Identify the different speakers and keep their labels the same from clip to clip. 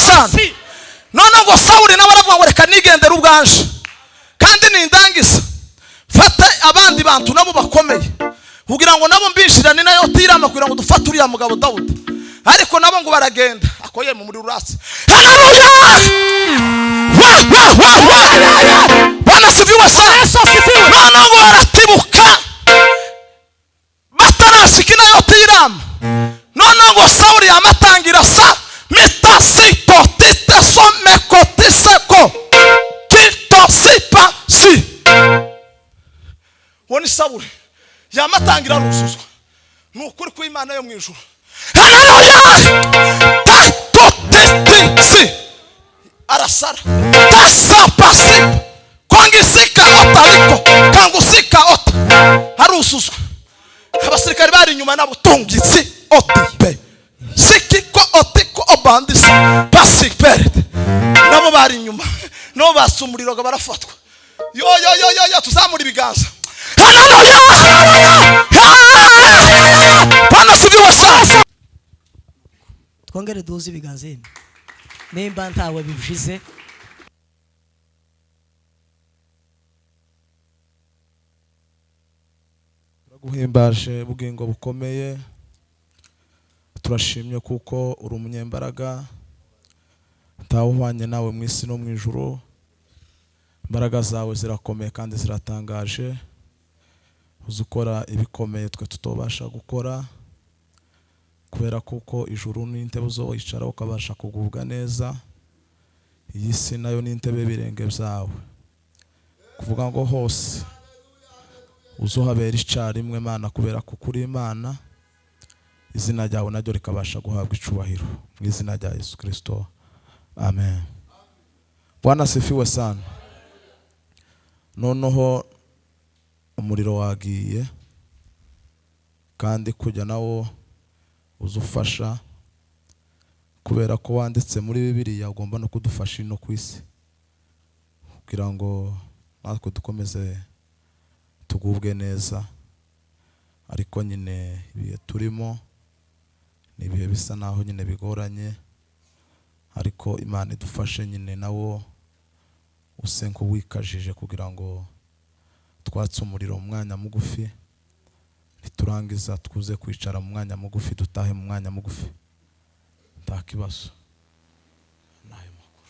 Speaker 1: Sana. None ngo Sawuli nawe aravuga ngo reka nigendere ubwanje, kandi nindangiza fate abandi bantu nabo bakomeye kugira ngo nabo mbinjirane nayo tirama, kugira ngo dufate uriya mugabo Dawudi. Ariko nabo ngo baragenda akoye mu muriro urasa. Haleluya! Wa wa wa wa! Bwana asifiwe sana.
Speaker 2: Yesu asifiwe.
Speaker 1: None ngo baratibuka batarashika inayo tirama. None ngo Sawuli yamatangira sa mitasito titesomeko kito sipa si. Uwo ni Sawuli yamatangira aruzuzwa. Ni ukuri kw'Imana yo mu ijuru. Haleluya! Ta to ti ti si arasara tasapasipa kwangisika ota ariko kangusika ota aruzuzwa. Abasirikari bari inyuma nabo tungitsi otipe sikiko otiko obandisi pasiperete, nabo bari inyuma nabo batse umuriro ngo barafatwa. Yo yo yo yo yo! Tuzamura ibiganza. Haleluya! Bwana asifiwe sana.
Speaker 2: Twongere duhuze ibiganza yemwe nimba ntawe bibishize.
Speaker 3: Turaguhimbaje bugingo bukomeye, turashimye kuko uri umunyembaraga, ntawuhwanye nawe mu isi no mu ijuru. Imbaraga zawe zirakomeye kandi ziratangaje, uzi ukora ibikomeye twe tutobasha gukora, kubera kuko ijuru ni intebe uzowicara ukabasha kugubwa neza, iyi si nayo ni intebe y'ibirenge byawe. Kuvuga ngo hose uzuhabera icyarimwe Mana, kubera ko uri Imana, izina ryawe naryo rikabasha guhabwa icubahiro mu izina rya Yesu Kristo, amen. Bwana asifiwe sana. Noneho umuriro wagiye, kandi kujya nawo uzufasha, kubera ko wanditse muri Bibiliya ugomba no kudufasha ino ku isi, kugira ngo natwe dukomeze tugubwe neza. Ariko nyine ibihe turimo ni ibihe bisa naho nyine bigoranye, ariko Imana idufashe nyine nawo use nk'uwikajije kugira ngo twatse umuriro mu mwanya mugufi, niturangiza twuze kwicara mu mwanya mugufi, dutahe mu mwanya mugufi, nta kibazo. N'ayo makuru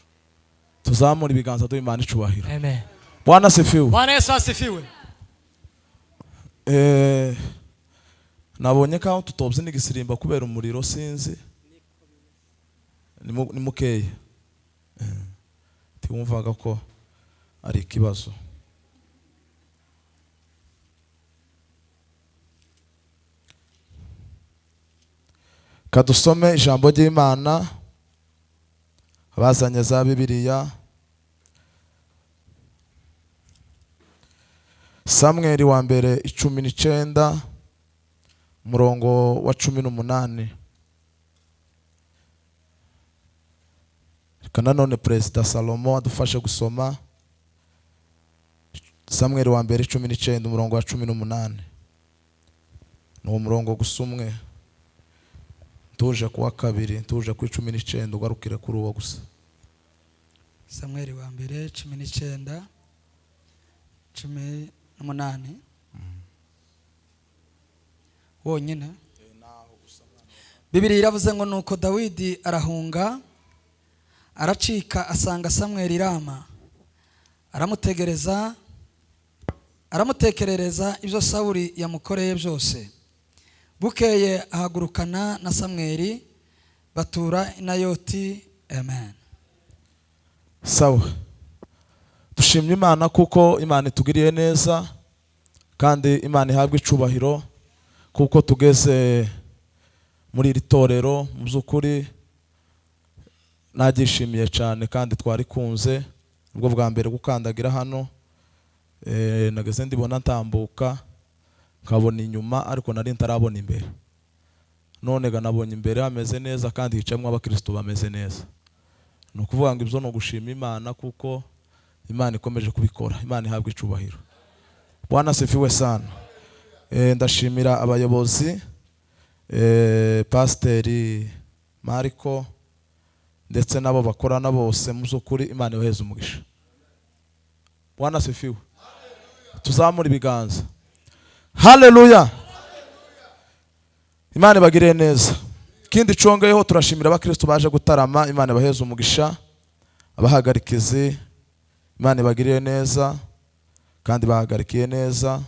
Speaker 3: tuzamura ibiganza duha Imana icubahiro.
Speaker 2: Amen.
Speaker 3: Bwana asifiwe.
Speaker 2: Bwana Yesu asifiwe.
Speaker 3: Nabonye kaho tutobye n'igisirimba kubera umuriro, sinzi ni mukeya. Tiwumvaga ko ari ikibazo. Kadusome ijambo ry'Imana, abazanye za Bibiliya. Samweli wa mbere 19 umurongo wa 18. Reka nanone Perezida Salomo adufashe gusoma Samweli wa mbere 19 umurongo wa 18. Ni uwo murongo gusa umwe, tuje kuwa kabiri, tuje ku 19, ugarukire kuri uwo gusa.
Speaker 4: Samweli wa mbere 19 18 wonyine. Bibiri iravuze ngo nuko Dawidi arahunga aracika, asanga Samweli i Rama, aramutegereza, aramutekerereza ibyo Sawuli yamukoreye byose. Bukeye ahagurukana na Samweli batura i Nayoti. Amen.
Speaker 3: Sawa, dushimye Imana kuko Imana itugiriye neza, kandi Imana ihabwa icubahiro kuko tugeze muri iri torero. Mu by'ukuri naryishimiye cyane kandi twarikunze. Ubwo bwa mbere gukandagira hano, nageze ndibona ntambuka nkabona inyuma, ariko nari ntarabona imbere. None ga nabonye imbere hameze neza kandi hicayemo abakristo bameze neza. Ni ukuvuga ngo ibyo ni ugushima Imana kuko Imana ikomeje kubikora. Imana ihabwa icubahiro. Bwana asifiwe sana. Ndashimira abayobozi, Pasiteri Mariko Ndetse nabo bakorana bose mu by'ukuri Imana ibaheze umugisha. Bwana asifiwe. Tuzamura ibiganza. Haleluya. Imana ibagirire neza. Kindi congeyeho turashimira abakristo baje gutarama, Imana ibaheze umugisha. Abahagarikizi Imana ibagirire neza kandi bahagarikiye neza.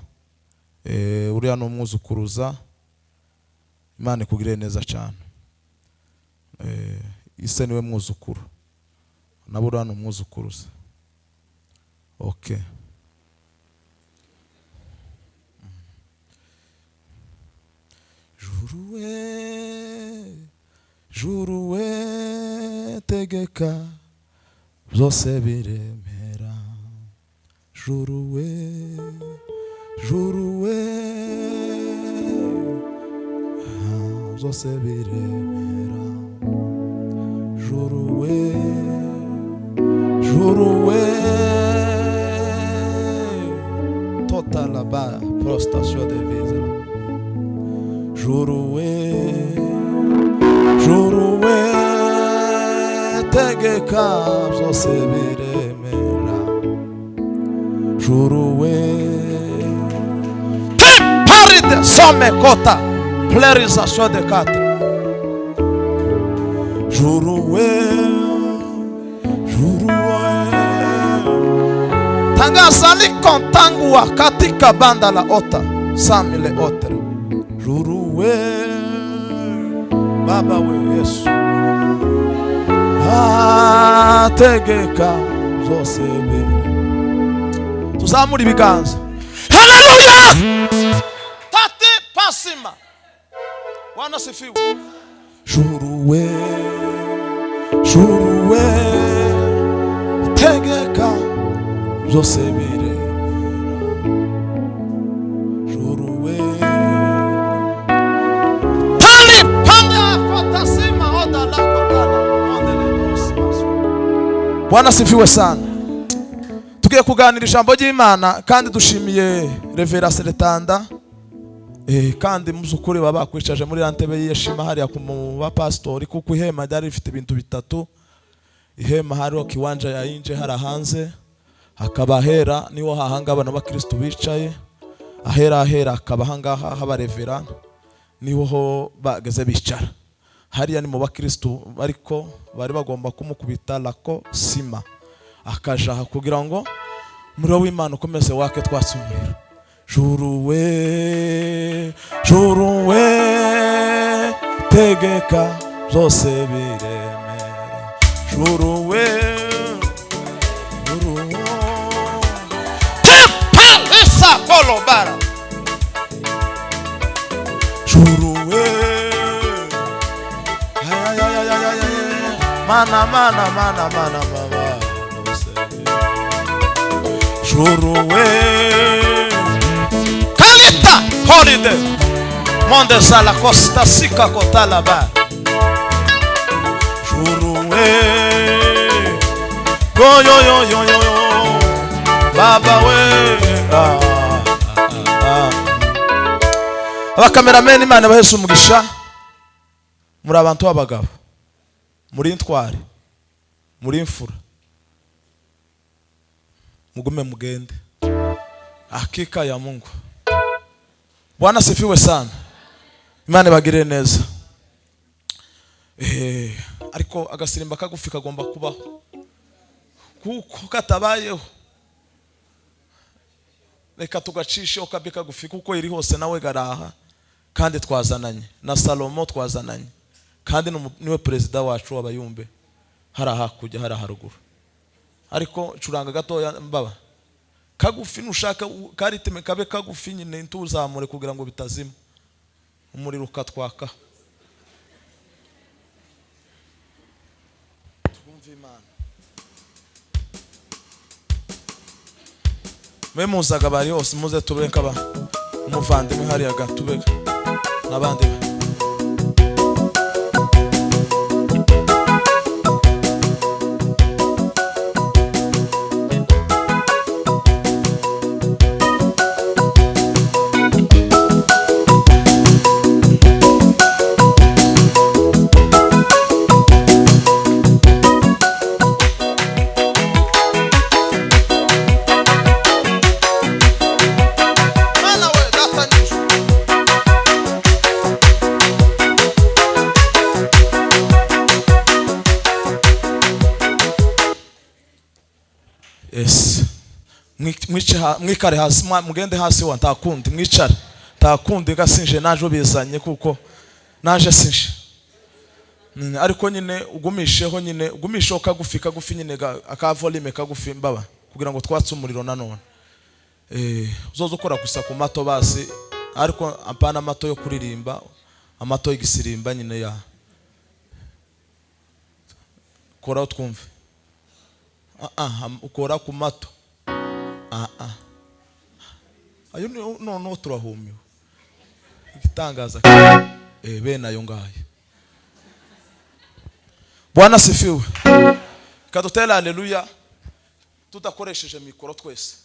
Speaker 3: Uriya ni umwuzukuruza, Imana ikugirire neza cyane. Ise niwe mwuzukuru, nabo uriya ni umwuzukuruza. Okay. Juruwe, juruwe tegeka byose biremera. Juruwe, juruwe byose biremera. Juruwe, juruwe total ba prostation de visa. Juruwe, juruwe tegeka byose biremera. Juruwe te paride some kota plerisation de quatre. Juruwe, juruwe tangaza likontangua katika banda la ota samile otere. Juruwe Baba we Yesu ategeka byose bire. Tuzamura ibiganza. Haleluya. Tate pasima. Bwana sifiwe. Juruwe, juruwe tegeka byose bire. Juruwe tani panda kotasima oda la kotana ondele dos. Bwana sifiwe sana. Tugiye kuganira ijambo ry'Imana kandi dushimiye Revera Seletanda. Kandi muzukuri baba bakwicaje muri rantebe y'Yeshima hariya ku bapastori, kuko ihema ryari rifite ibintu bitatu. Ihema hariho kiwanja ya inje hara hanze, hakaba hera niho hahanga abana b'Akristo bicaye, ahera ahera akaba hangaha habarevera niho bageze bicara. Hariya ni mu bakristo ariko bari bagomba kumukubita lako sima akajaha kugira ngo umuriro w'Imana ukomeze wake twatse umuriro. Juruwe, juruwe tegeka byose biremera. Juruwe, juruwe tepalisa kolobara. Juruwe ay ay ay ay ay mana mana mana mana baba. Juruwe kalita holiday monde sala costa sika kotala ba. Juruwe go yo yo yo yo baba we. Abakamerameni Imana bahese umugisha. Muri abantu b'abagabo, muri intwari, muri imfura, mugume mugende. Hakika ya Mungu. Bwana sifiwe sana. Imana ibagirire neza. Ariko agasirimba kagufi kagomba kubaho, kuko katabayeho reka tugacishe kabe kagufi, kuko iri hose nawe garaha. Kandi twazananye na Salomo, twazananye kandi niwe perezida wacu w'abayumbe, hari hakurya hari haruguru. Ariko curanga gatoya mbaba kagufi, nushaka karitime kabe kagufi nyine ntuzamure kugira ngo bitazima umuriro ukatwaka. Twumve Imana. Mwe muzaga bari hose muze tube kaba umuvandimwe hariya gatube n'abandi. Yes, mwikare hasi, mugende hasi wa ntakundi mwicare, ntakundi gasinje naje bizanye kuko naje sinje. Ariko nyine ugumisheho, nyine ugumisheho kagufi kagufi nyine aka volume kagufi mbaba kugira ngo twatse umuriro nanone. Uzoza ukora gusa ku mato basi, ariko apana amato yo kuririmba, amato y'igisirimba nyine ya koraho twumve. Ukora ku mato. Ayo noneho turahumiwe igitangaza bene ayo ngayo. Bwana sifiwe. Kadutera haleluya tudakoresheje mikoro twese.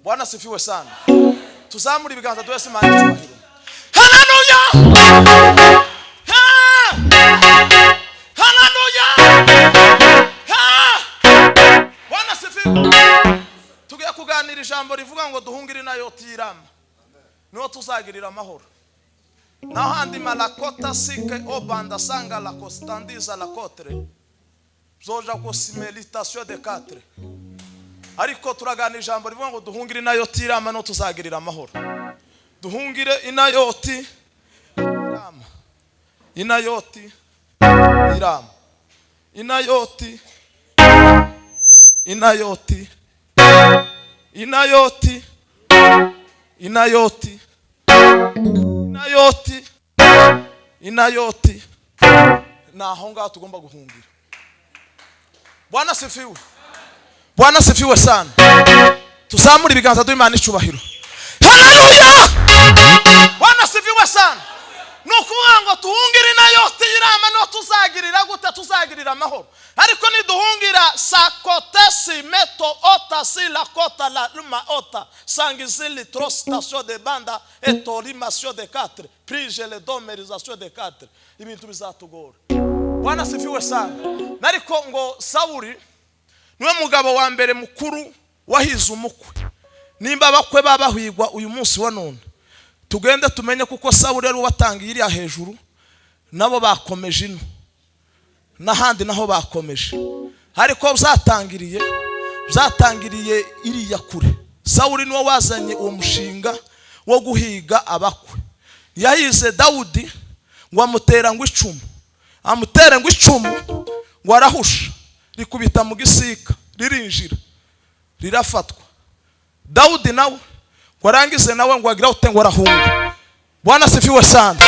Speaker 3: Bwana sifiwe sana. Tuzamura ibiganza twese Imana icyubahiro. Haleluya! Ha! Haleluya! Ha! Bwana sifiwe. Tugiye kuganira ijambo rivuga ngo duhungire Inayoti y'Irama, niho tuzagirira amahoro. Naho handi malakota sike obanda sanga la costandiza la cotre zoja gosimeltation de quatre. Ariko turaganira ijambo rivuga ngo duhungire Inayoti y'Irama niho tuzagirira amahoro. Duhungire Inayoti y'Irama, Inayoti y'Irama, Inayoti, Inayoti, Inayoti, Inayoti, Inayoti, Inayoti. Naho ngaho tugomba guhungira. Bwana sifiwe. Bwana sifiwe sana. Tuzamure ibiganza duhe Imana icyubahiro. Haleluya! Bwana sifiwe sana. Ni ukuvuga ngo tuhungire Inayoti y'Irama niho tuzagirira gute? Tuzagirira amahoro. Ariko niduhungira sakotesi meto ota si la kota la luma ota sangizili trostation de banda etorimation de quatre prige le domerisation de quatre, ibintu bizatugora. Bwana sifiwe sana. Nariko ngo Sawuli niwe mugabo wa mbere mukuru wahize umukwe. Nimba abakwe babahigwa uyu munsi wa none, tugende tumenye kuko Sawuli yari ubatangiye iriya hejuru, nabo bakomeje ino n'ahandi naho bakomeje, ariko byatangiriye iriya kure. Sawuli niwe wazanye uwo mushinga wo guhiga abakwe. Yahize Dawudi ngo amutera ngo icumu, amutera ngo icumu ngo arahusha, rikubita mu gisika ririnjira rirafatwa. Dawudi nawe ngo arangize nawe ngo agira ute ngo arahunga. Bwana sifiwe sana.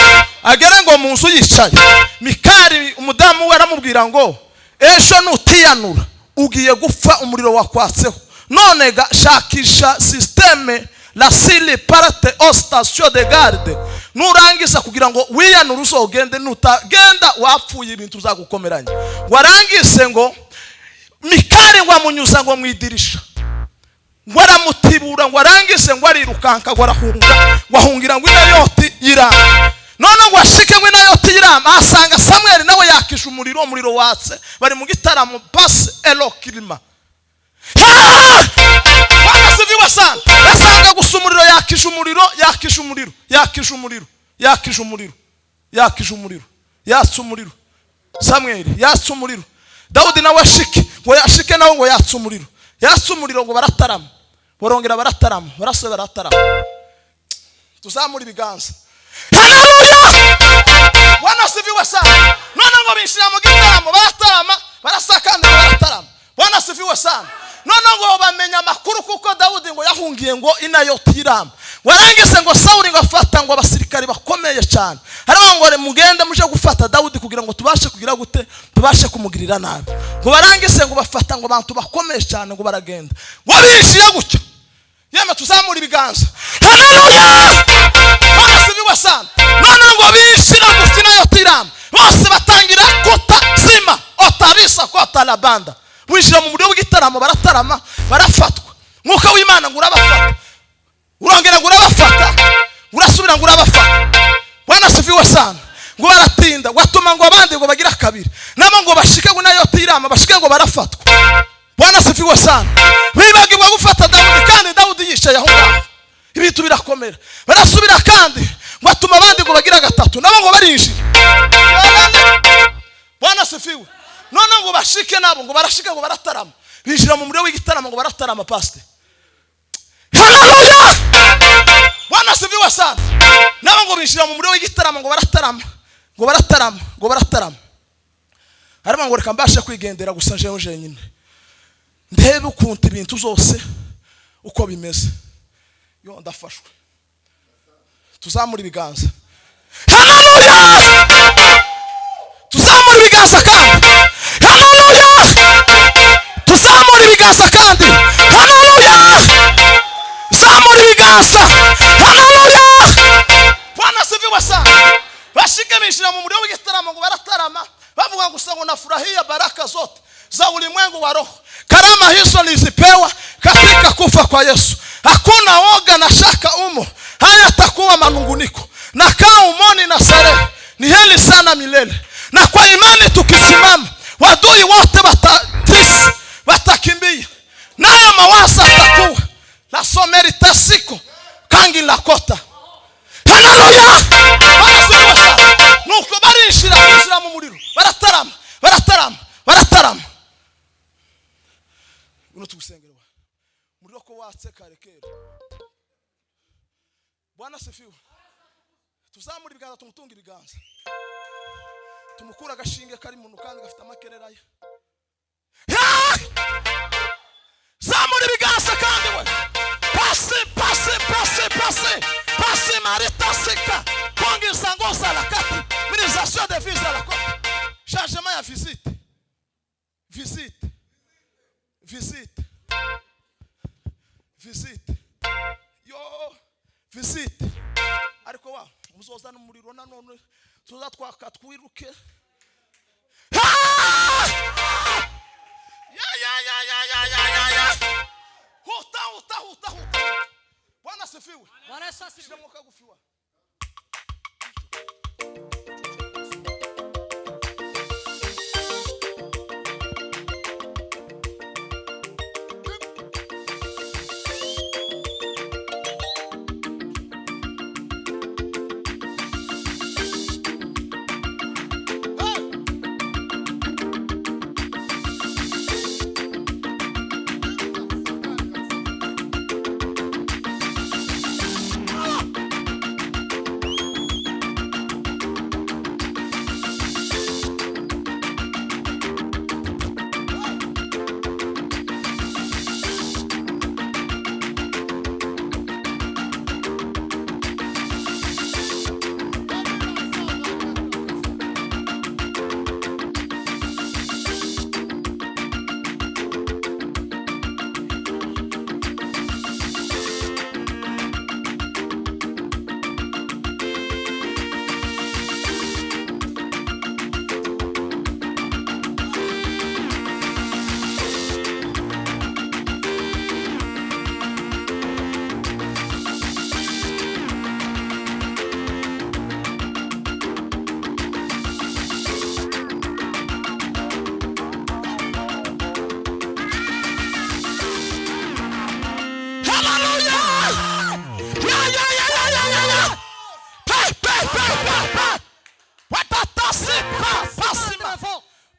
Speaker 3: Agere ngo mu nzu yicaye, Mikali umudamu we aramubwira ngo ejo nutiyanura ugiye gupfa umuriro wakwatseho. None ga shakisha systeme la sili parte au station de garde, nurangiza kugira ngo wiyanure uzogende, nutagenda wapfuye ibintu bizagukomeranya. Warangize ngo Mikali ngo amunyuza ngo mwidirisha, ngo aramutibura, ngo arangize ngo arirukanka ngo arahunga, ngo ahungira ngo Inayoti y'Irama. None ngo ashike ngo Inayoti y'Irama asanga Samweli nawe yakisha umuriro, umuriro watse, bari mu gitaramo passe elokirima. Bwana sifiwe sana. Asanga gusa umuriro yakisha umuriro, yakisha umuriro, yakisha umuriro, yakisha umuriro, yakisha umuriro, yatse umuriro. Samweli yatse umuriro. Dawudi nawe ashike ngo yashike nawe ngo yatse umuriro, yatse umuriro ngo baratarama, barongera baratarama, barasubira baratarama. Tuzamura ibiganza. Haleluya! Bwana sifiwe sana. None ngo binjira mu gitaramo baratarama, barasakanda baratarama. Bwana sifiwe sana. None ngo bamenya amakuru kuko Dawudi ngo yahungiye ngo Inayoti y'Irama. Warangize ngo Sawuli ngo afata ngo abasirikari bakomeye cyane, hariho ngo mugende muje gufata Dawudi kugira ngo tubashe kugira gute, tubashe kumugirira nabi. Ngo barangize ngo bafata ngo abantu bakomeye cyane ngo baragenda ngo binjira gutyo. Yema tuzamura ibiganza. Haleluya! Bwana sifiwe sana. None ngo binjira gutyo Inayoti y'Irama, bose batangira kuta zima otarisa kota la banda. Winjira mu muriro w'igitaramo baratarama, barafatwa. Mwuka w'Imana ngo urabafata, urongera ngo urabafata, urasubira ngo urabafata. Bwana sifiwe sana. Ngo baratinda, watuma ngo abandi ngo bagira kabiri, nabo ngo bashike ngo Inayoti y'Irama bashike ngo barafatwa. Bwana sifiwe sana. Bibagirwa gufata Dawudi kandi Dawudi yicaye aho ngaho. Ibintu birakomera. Barasubira kandi ngo atuma abandi ngo bagira gatatu, nabo ngo barinjira. Bwana sifiwe. None ngo bashike nabo ngo barashike ngo baratarama.
Speaker 1: Binjira mu muriro w'igitaramo ngo baratarama, pastor. Haleluya! Bwana asifiwe sana. Nabo ngo binjira mu muriro w'igitaramo ngo baratarama, ngo baratarama, ngo baratarama. Arimo ngo reka mbashe kwigendera gusa njewe jenyine, ndebe ukuntu ibintu zose uko bimeze. Yo, ndafashwe. Tuzamura ibiganza. Haleluya! Tuzamura ibiganza kandi. Haleluya! Tuzamura ibiganza kandi. Haleluya! Zamura ibiganza. Haleluya! Bwana asifiwe sana. Bashike binjira mu muriro w'igitaramo ngo baratarama, bavuga gusa ngo nafurahia baraka zote za ulimwengu wa roho, karama hizo nilizipewa katika kufa kwa Yesu. Hakuna woga na shaka umo, hayatakuwa manunguniko, na kaa umoni na starehe ni heri sana milele. Na kwa imani tukisimama, wadui wote watatisi, watakimbia, nayo mawazo atakuwa la someritasiko kangi la kota. Haleluya! Barasifiwe sana. Nuko barinjira, binjira mu muriro, baratarama, baratarama, baratarama. Uno tugusengerwa muriro ko watse kare kera. Bwana sifiwe. Tuzamura ibiganza, tumutunga ibiganza, tumukura agashinge kari mu kandi gafite amakerera ye. Zamura ibiganza kandi we. Pasi, pasi, pasi, pasi, pasi marita sika kongi sangosa la kati minisation de visa la koti changement ya visite, visite, visite, visite, yo visite. Ariko wa muzozana umuriro nanone tuzatwaka twiruke. Ya ya ya ya ya ya ya ya. Huta huta huta huta. Bwana asifiwe.
Speaker 2: Bwana Yesu asifiwe.
Speaker 1: Shida kagufiwa.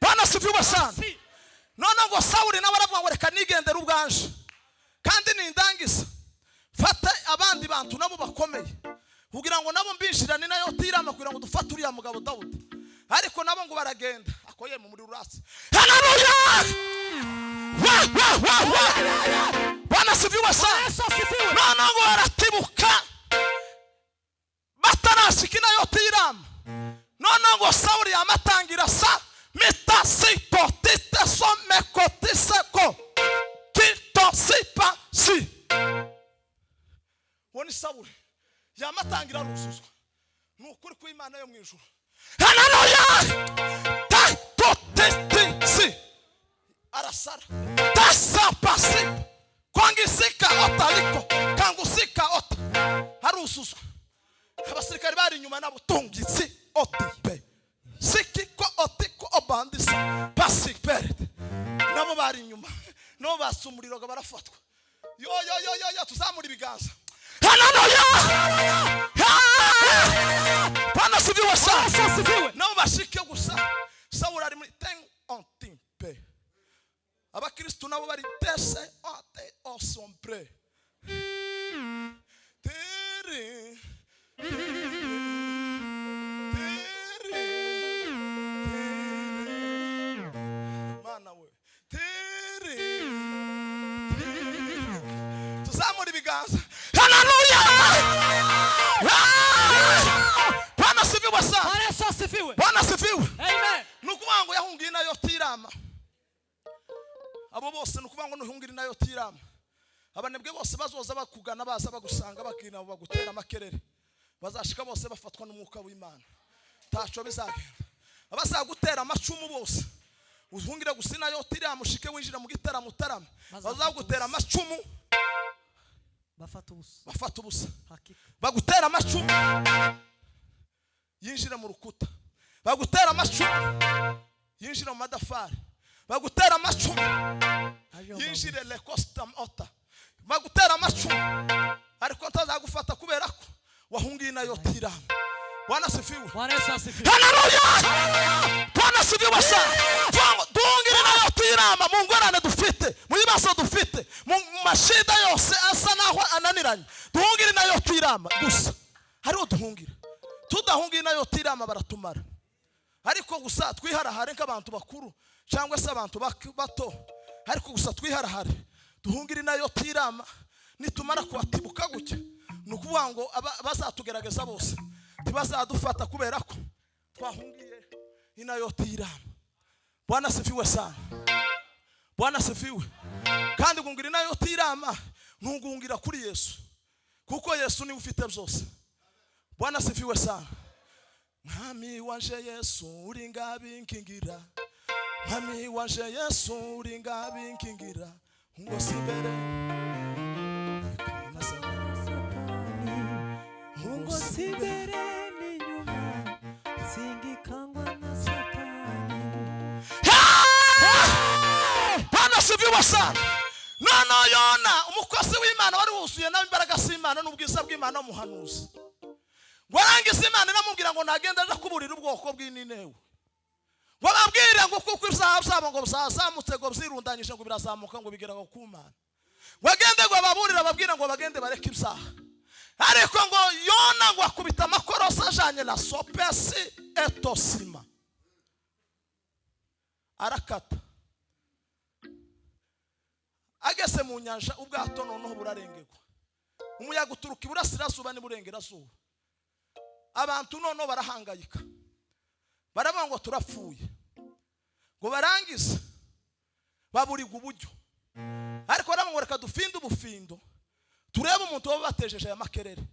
Speaker 1: Bwana asifiwe sana. None ngo Sawuli nawe aravuga ngo reka nigendere ubwanje, kandi nindangiza fata abandi bantu nabo bakomeye kugira ngo nabo mbinjirane nayo tirama, kugira ngo dufate uriya mugabo Dawudi. Ariko nabo ngo baragenda akoye mu muriro uratse. Haleluya! Wa wa wa wa! Bwana asifiwe sana. None ngo baratibuka batarashika nayo tirama. None ngo Sawuli yamatangira sa mita sito tite someko tiseko kito sipa si. Woni Sawuli yamatangira aruzuzwa ni ukuri kw'Imana yo mu ijuru. Haleluya! Ta to te ti si arasara tasa pasi kwangisika otaliko kangusika ota aruzuzwa. Abasirikari bari inyuma nabo tungitsi otipe sikiko otiko obandisa pasi perete nabo bari inyuma nabo basumuriro barafatwa. Yo yo yo yo yo, tuzamura ibiganza. Haleluya! Bwana asifiwe sana. Nabo bashike gusa Sawuli ari muri ten on timpe. Abakristo Abakristu nabo bari tese ote osombre tiri tiri tiri mana we tiri tiri. Tuzamura ibiganza. Haleluya! Bwana asifiwe sana.
Speaker 2: Bwana Yesu asifiwe.
Speaker 1: Bwana asifiwe.
Speaker 2: Amen.
Speaker 1: Ni ukuvuga ngo yahungiye nayo tirama. Abo bose, ni ukuvuga ngo nuhungira nayo tirama, abanebwe bose bazoza bakugana, baza bagusanga, bakina, bagutera amakerere, bazashika bose bafatwa n'umwuka w'Imana. Ntaco bizagenda. Abazagutera amacumu bose, uhungire gusa nayo tirama, ushike winjira mu gitaramo utarama, bazagutera amacumu
Speaker 2: bafata ubusa.
Speaker 1: Bafata ubusa.
Speaker 2: Hakika.
Speaker 1: Bagutera amacumu yinjira mu rukuta, bagutera amacumu yinjira mu madafari, bagutera amacumu
Speaker 2: Aje mu
Speaker 1: yinjire lecosta ota, bagutera amacumu ariko ntazagufata kubera ko wahungiye nayo tirama. Bwana asifiwe.
Speaker 2: Bwana Yesu asifiwe.
Speaker 1: Haleluya! Bwana asifiwe sana. Duhungire nayo tirama mu ngorane dufite, mu bibazo dufite, mu mashida yose asa naho ananiranye, duhungire nayo tirama gusa. Hariho duhungira. Tudahungiye nayo tirama baratumara. Ariko gusa twiharahare nk'abantu bakuru cyangwa se abantu bato, ariko gusa twiharahare duhungire nayo tirama. Nitumara kubatibuka gutya, ni ukuvuga ngo bazatugerageza bose ntibazadufata kubera ko twahungiye inayo tirama. Bwana asifiwe sana. Bwana asifiwe. Kandi gungira inayo tirama ntugungira kuri Yesu, kuko Yesu niwe ufite byose. Bwana asifiwe sana. Mwami wanje Yesu, uri ngabinkingira. Mwami wanje Yesu, uri ngabinkingira, ngo simbere.
Speaker 2: Ngo simbere n'inyuma, singikangwa na Satani.
Speaker 1: Bwana asifiwe sana. None Yona, umukozi w'Imana wari wuzuye n'imbaraga z'Imana n'ubwiza bw'Imana, umuhanuzi, ngo arangize Imana iramubwira ngo nagenda aja kuburira ubwoko bw'Ininewe, ngo ababwire ngo kuko ibyaha byabo ngo byazamutse, ngo byirundanyije, ngo birazamuka, ngo bigera ngo ku Mana, ngo agende ngo ababurire, ababwire ngo bagende bareke ibyaha. Ariko ngo Yona ngo akubita amakorosi ajanye na sopesi etosima, arakata. Ageze mu nyanja, ubwato noneho burarengerwa, umuyaga uturuka iburasirazuba n'iburengerazuba. Abantu noneho barahangayika, baravuga ngo turapfuye. Ngo barangize baburirwa uburyo, ariko baravuga ngo reka dufinde ubufindo, turebe umuntu baba batejeje aya makerere.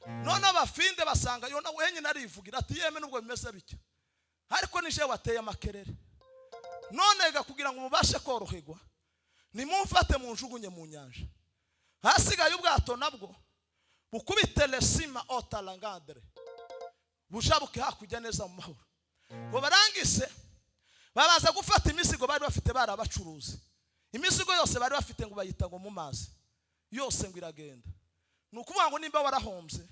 Speaker 1: Noneho bafinde, basanga Yona wenyine. Arivugira ati: "Yeme, nubwo bimeze bityo, ariko nije wateye amakerere. None ga kugira ngo mubashe koroherwa, nimumfate munjugunye mu nyanja, hasigaye ubwato nabwo bukubite lesima otalangadre, bujabuke hakurya neza mu mahoro." Ngo barangise babaza gufata imizigo bari bafite, bari abacuruzi, imizigo yose bari bafite ngo bayita ngo mu mazi yose, ngo iragenda. Ni ukuvuga ngo nimba warahombye,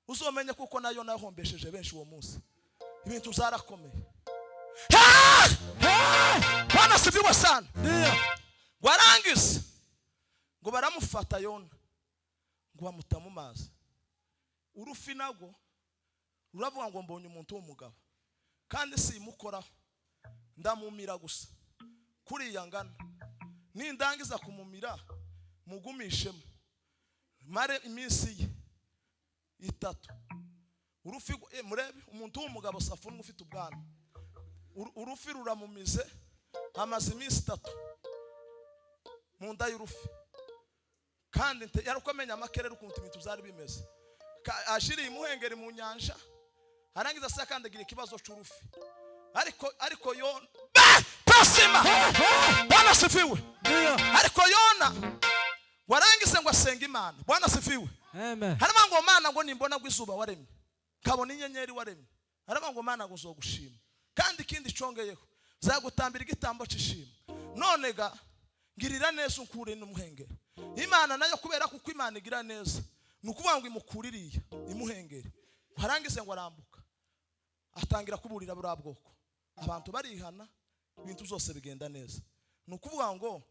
Speaker 1: uzomenye kuko nayo nahombesheje benshi uwo munsi, ibintu zarakomeye. Bwana asifiwe sana. Ngo arangize ngo baramufata Yona, ngo bamuta mu mazi. Urufi nabwo ruravuga ngo mbonye umuntu w'umugabo kandi simukoraho, ndamumira gusa kuriya ngana, nindangiza kumumira mugumishemo mare iminsi ye 3. Urufi, murebe umuntu w'umugabo safunwe ufite ubwanwa. Urufi ruramumize, amaze iminsi 3 mu nda y'urufi. Kandi yari uko amenya amakerere ukuntu ibintu byari bimeze. Ashiriye imuhengeri mu nyanja, arangiza se akandagira ikibazo c'urufi. Ariko Yona pasima. Bwana asifiwe. Ariko Yona warangize ngo asenga Imana. Bwana asifiwe.
Speaker 2: Amen.
Speaker 1: Harimo ngo: "Mana, ngo nimbona ngo izuba waremye, nkabona inyenyeri waremye," harimo ngo, "Mana, ngo uzogushima, kandi ikindi congeyeho zagutambira igitambo c'ishimwe. None ga ngirira neza unkure n'umuhengeri." Imana nayo, kubera kuko Imana igira neza, ni ukuvuga ngo imukuririye imuhengeri. Harangize ngo arambuka, atangira kuburira buriya bwoko, abantu barihana, ibintu byose bigenda neza. Ni ukuvuga ngo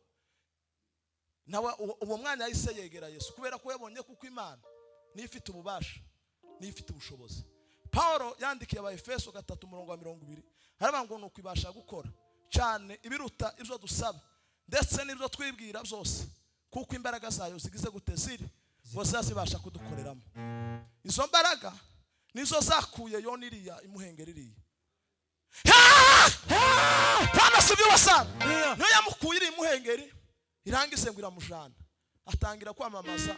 Speaker 1: Nawe uwo mwanya yahise yegera Yesu, kubera ko yabonye kuko Imana niyo ifite ububasha, niyo ifite ubushobozi. Paulo yandikiye Abaefeso 3:20, haravuga ngo nuko ibasha gukora cyane ibiruta ibyo dusaba ndetse n'ibyo twibwira byose, kuko imbaraga zayo zigize gute ziri ngo zibasha kudukoreramo. Izo mbaraga nizo zakuye Yona iriya imuhengeri iriya. Bwana asifiwe sana. Niyo yamukuye iri imuhengeri, irangize ngo iramujana, atangira kwamamaza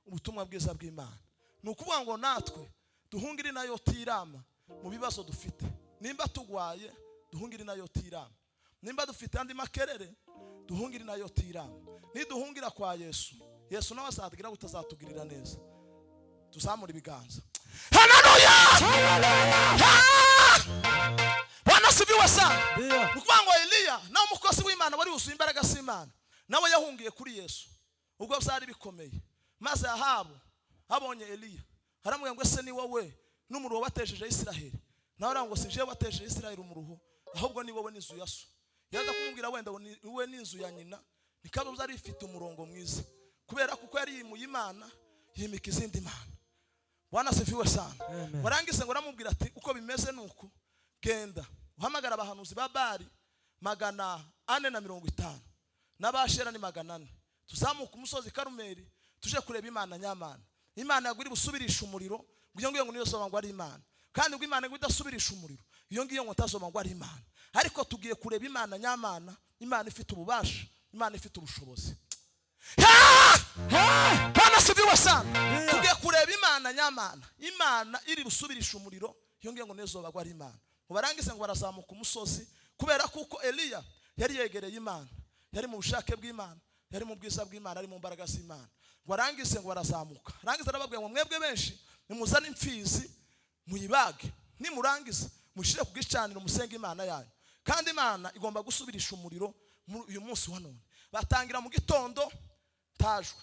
Speaker 1: ubutumwa bwiza bw'Imana. Ni ukuvuga ngo natwe duhungire nayo tirama mu bibazo dufite. Nimba tugwaye duhungire nayo tirama, nimba dufite andi makerere duhungire nayo tirama. Niduhungira kwa Yesu, Yesu nawe azatubwira utazatugirira neza. Tuzamura ibiganza. Haleluya! Bwana asifiwe sana. Ni ukuvuga ngo Eliya nawe umukozi w'Imana wari wuzuye imbaraga z'Imana, nawe yahungiye kuri Yesu ubwo byari bikomeye. Maze Ahabu abonye Eliya aramubwira ngo ese ni wowe n'umuruho watesheje Isiraheli? Nawe aravuga ngo si jewe watesheje Isiraheli umuruho, ahubwo ni wowe n'inzu ya so. Yaza kumubwira wenda ngo ni wowe n'inzu ya nyina, nikaba byari bifite umurongo mwiza, kubera kuko yari yimuye Imana yimika izindi mana. Bwana asifiwe sana. Warangize ngo aramubwira ati uko bimeze nuko genda uhamagara abahanuzi ba Bali 450 n'abashera ni 400, tuzamuka umusozi Karumeli tuje kureba Imana nyamana. Imana yaguri busubirisha umuriro, ngo iyo ngiyo ngo niyo soba ngo ari Imana, kandi ngo Imana ngo idasubirisha umuriro, iyo ngiyo ngo tasoba ngo ari Imana. Ariko tugiye kureba Imana nyamana, Imana ifite ububasha, Imana ifite ubushobozi. Bwana asifiwe sana. Tugiye kureba Imana nyamana, Imana iri busubirisha umuriro, iyo ngiyo ngo niyo soba ngo ari Imana. Ngo barangize ngo barazamuka umusozi, kubera kuko Eliya yari yegereye Imana, yari mu bushake bw'Imana, yari mu bwiza bw'Imana, ari mu mbaraga z'Imana. Ngo arangize ngo barazamuka, arangize arababwira ngo mwebwe benshi nimuzane imfizi muyibage, nimurangiza mushire ku gicaniro musenge Imana yanyu, kandi Imana igomba gusubirisha umuriro uyu munsi wa none. Batangira mu gitondo tajwe,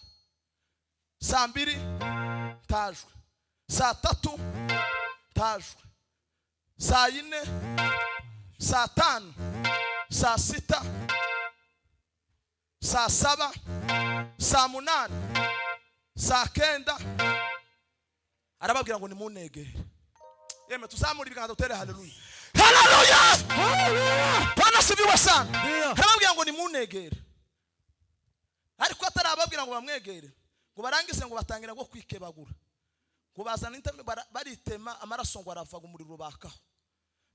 Speaker 1: saa 2 tajwe, saa 3 tajwe, saa 4, saa 5, saa 6, saa 7, saa 8, saa 9. Arababwira ngo nimunegere. Yeme tuzamura ibiganza dutere haleluya. Haleluya! Bwana asifiwe sana. Arababwira ngo nimunegere. Ariko atarababwira ngo bamwegere, ngo barangize ngo batangira ngo kwikebagura, ngo bazana intame baritema amaraso ngo arava ngo umuriro bakaho.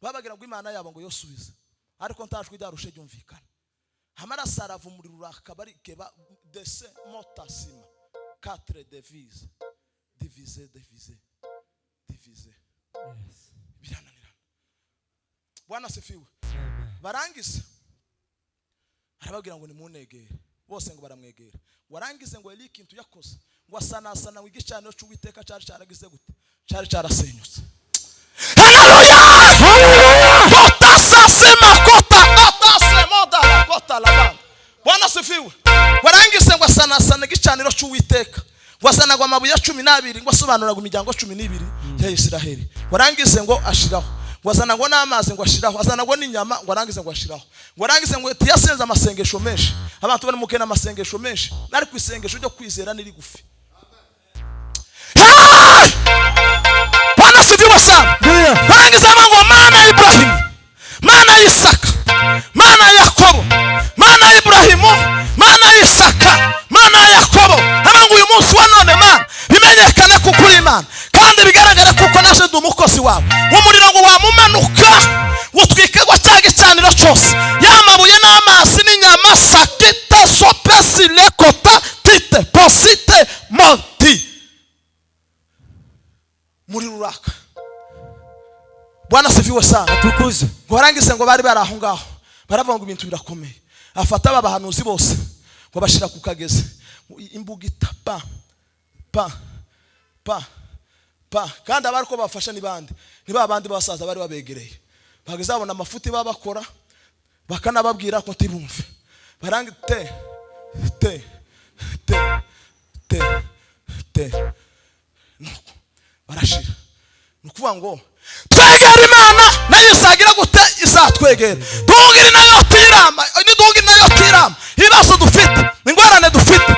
Speaker 1: Babagira ngo Imana yabo ngo yosubize, ariko ntajwi ryarushe ryumvikana. Amaraso arava umuriro uraka, barikeba dese motasima 4 devise divise divise divise. Birananirana. Bwana asifiwe. Barangize arababwira ngo nimunegere, bose ngo baramwegera. Warangize ngo Eliya ikintu yakoze ngo asanasana igicaniro cy'Uwiteka cyari cyaragize gute, cyari cyarasenyutse. Haleluya! Kota sema kota atase moda kota labana. Bwana asifiwe. Warangize ngo asanasana igicaniro cy'Uwiteka, ngo asanagwa amabuye 12, ngo asobanura imiryango 12 ya Isiraheli. Warangize ngo ashiraho, ngo azana ngo n'amazi ngo ashiraho, azana ngo n'inyama ngo arangize ngo ashiraho, ngo arangize ngo tiyasenze amasengesho menshi. Abantu bari mukena amasengesho menshi, ariko isengesho ryo kwizera ni rigufi. Bwana asifiwe sana. Warangize ngo Mana ya Ibrahimu, Mana ya Isaka, Mana ya Yakobo, Mana ya Ibrahimu, Mana ya Isaka, Mana ya Yakobo, ngo uyu munsi wa none Mana bimenyekane kuko uri Imana, kandi bigaragara kuko naje ndi umukozi wawe. Umuriro ngo wamumanuka utwikegwa cya gicaniro cyose, yamabuye n'amazi n'inyama, sakita sopesi lekota tite posite moti, muriro uraka. Bwana asifiwe sana.
Speaker 2: Tukuze.
Speaker 1: Ngo barangize ngo bari bari aho ngaho baravuga ngo ibintu birakomeye. Afata aba bahanuzi bose ngo bashira ku kagezi, imbugita pa pa pa pa, kandi abariko bafasha ni bande? Ni ba bandi basaza bari babegereye, bageze babona amafuti babakora bakanababwira ko ntibumve. Barangi te te te te te, nuko barashira. Nukuvuga ngo twegera Imana nayo izagira gute? Izatwegera. Duhungire nayo tirama, niduhungire nayo tirama, ibibazo dufite, ingorane dufite,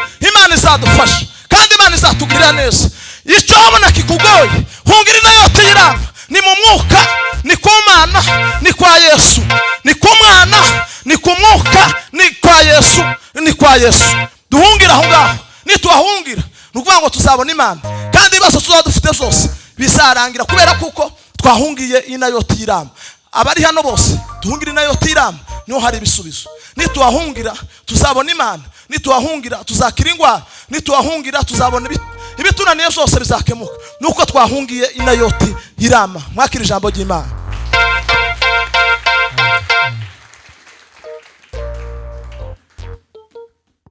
Speaker 1: Kwa Yesu duhungire aho ngaho. Nituhahungira, ni ukuvuga ngo tuzabona Imana, kandi ibibazo tuzaba dufite byose bizarangira, kubera kuko twahungiye Inayoti y'Irama. Abari hano bose, duhungire Inayoti y'Irama, niho hari ibisubizo. Nituhahungira tuzabona Imana, nituhahungira tuzakira indwara, nituhahungira tuzabona ibitunaniye byose bizakemuka, nuko twahungiye Inayoti y'Irama. Mwakira ijambo ry'Imana.